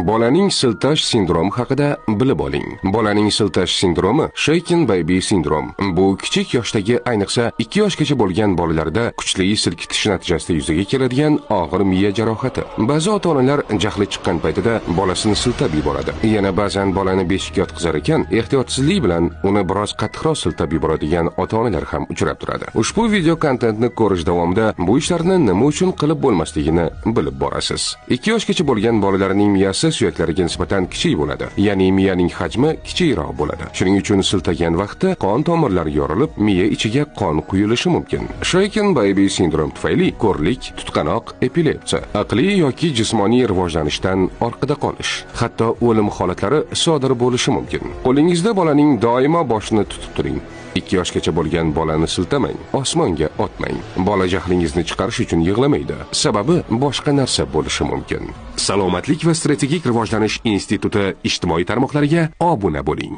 Bolaning siltash sindromi haqida bilib oling. Bolaning siltash sindromi shaken baby syndrome. Bu kichik yoshdagi, ayniqsa 2 yoshgacha bo'lgan bolalarda kuchli silkitish natijasida yuzaga keladigan og'ir miya jarohati. Ba'zi ota-onalar jahli chiqqan paytida bolasini siltab yuboradi. Yana ba'zan bolani beshikka yotqizar ekan, ehtiyotsizlik bilan uni biroz qattiqroq siltab yuboradigan ota-onalar ham uchrab turadi. Ushbu video kontentni ko'rish davomida bu ishlarni nima uchun qilib bo'lmasligini bilib borasiz. 2 yoshgacha bo'lgan bolalarning miyasi suyaklariga nisbatan kichik bo'ladi. Ya'ni miyaning hajmi kichikroq bo'ladi. Shuning uchun siltagan vaqtda qon tomirlari yorilib, miya ichiga qon quyilishi mumkin. Shaken baby syndrome tufayli ko'rlik, tutqanoq, epilepsiya, aqliy yoki jismoniy rivojlanishdan orqada qolish, hatto o'lim holatlari sodir bo'lishi mumkin. Qo'lingizda bolaning doimo boshini tutib turing. 2 yoshgacha bo'lgan bolani siltamang, osmonga otmang. Bola jahlingizni chiqarish uchun yig'lamaydi. Sababi boshqa narsa bo'lishi mumkin. Salomatlik va strategik rivojlanish instituti ijtimoiy tarmoqlariga obuna bo'ling.